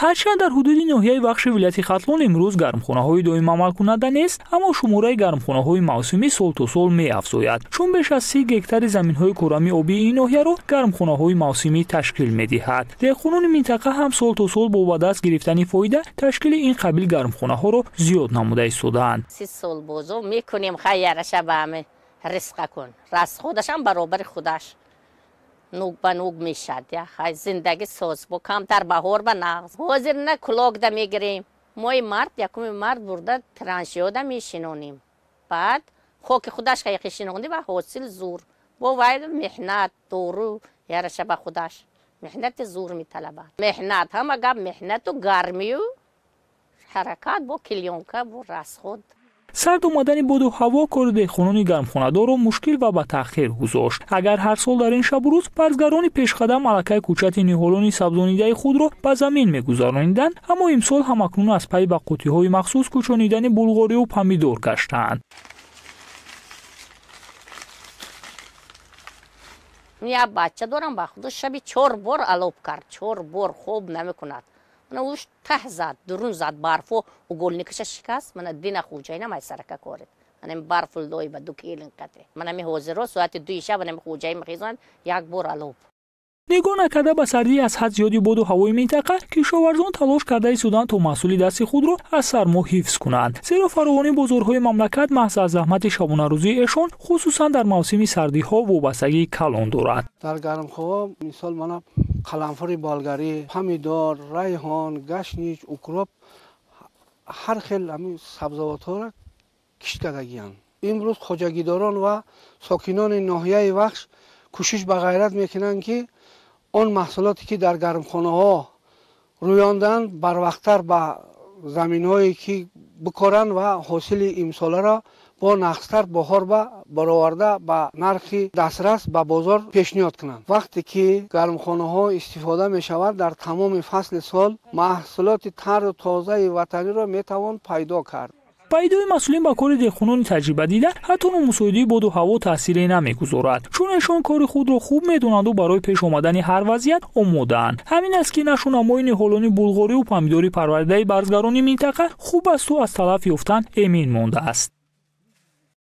Ҳарчанд дар ҳудуди ноҳияи Вахши вилояти Хатлон имрӯз гармхонаҳои доимамалкунанда нест, аммо шумораи гармхонаҳои мавсимӣ сол то сол меафзояд, чун беш аз 30 гектари заминҳои корами обии ин ноҳияро гармхонаҳои мавсимӣ ташкил медиҳад. Деҳқонони минтақа ҳам сол то сол бо ба даст гирифтани фоида ташкили ин қабил гармхонаҳоро зиёд намуда истодаанд. 30 сол бозо мекунем, хайяраша ба ҳаме ризқа кун, расходашам баробари худаш нуг ба нуг мешад. Хай зиндагӣ соз бо камтар баҳор ба нағз. Ҳозир на кулокда мегирем, моҳи март, якуми март бурда траншиёда мешинонем, баъд хоки худаш хайқи шинонди ва ҳосил зур бо вай меҳнат дору яраша ба худаш меҳнати зур металабад. Меҳнат ҳама гап меҳнату гармию ҳаракат бо клеёнка бо расход. Сард омадани боду ҳаво кори деҳқонони гармхонадорро мушкил ва ба таъхир гузошт. Агар ҳар сол дар ин шабу рӯз барзгарони пешқадам аллакай кӯчати ниҳолони сабзонидаи худро ба замин мегузарониданд, аммо имсол ҳамакнун аз пайи ба қуттиҳои махсус кӯчонидани булғориву помидор гаштаанд. Як бача дорам, ба худо шаби 4 бор алоб кард, 4 бор хоб намекунад. Мана уш таҳ зад, дурун зад, барфо уголникаша шикаст, мана дина хуҷайна май сарака корид. Мана барфу лой ба ду келин қате. Мана ми ҳозиро соати 2 шаб мана хуҷай мехезонад як бор алоб. Нигоҳ накарда ба сардии аз ҳад зиёди боду ҳавои минтақа, кишоварзон талош карда истоданд то маҳсули дасти худро аз сармо ҳифз кунанд, зеро фаровонии бозорҳои мамлакат маҳз аз заҳмати шабонарӯзии эшон, хусусан дар мавсими сардиҳо, вобастагии калон дорад. Дар гармхоҳо мисол мана қаламфури болгарӣ, помидор, райҳон, гашнич, укроп, ҳар хел ҳамин сабзавотҳоро кишт кардагианд. Имрӯз хоҷагидорон ва сокинони ноҳияи Вахш кӯшиш ба ғайрат мекунанд, ки он маҳсулоте ки дар гармхонаҳо рӯёнданд, барвақттар ба заминҳое ки бикоранд ва ҳосили имсоларо бо нақстар баҳор ба бароварда ба нархи дастрас ба бозор пешниҳод кунанд. Вақте ки гармхонаҳо истифода мешавад, дар тамоми фасли сол маҳсулоти тару тозаи ватаниро метавон пайдо кард. Пайдои масъулин ба кори деҳқонони таҷриба дида, ҳатто номусоидии боду ҳаво таъсире намегузорад, чун эшон кори худро хуб медонанду барои пеш омадани ҳар вазъият омодаанд. Ҳамин аст ки нашунамои ниҳолони булғориву помидори парваридаи барзгарони минтақа хуб асту аз талаф ёфтан эмин мондааст.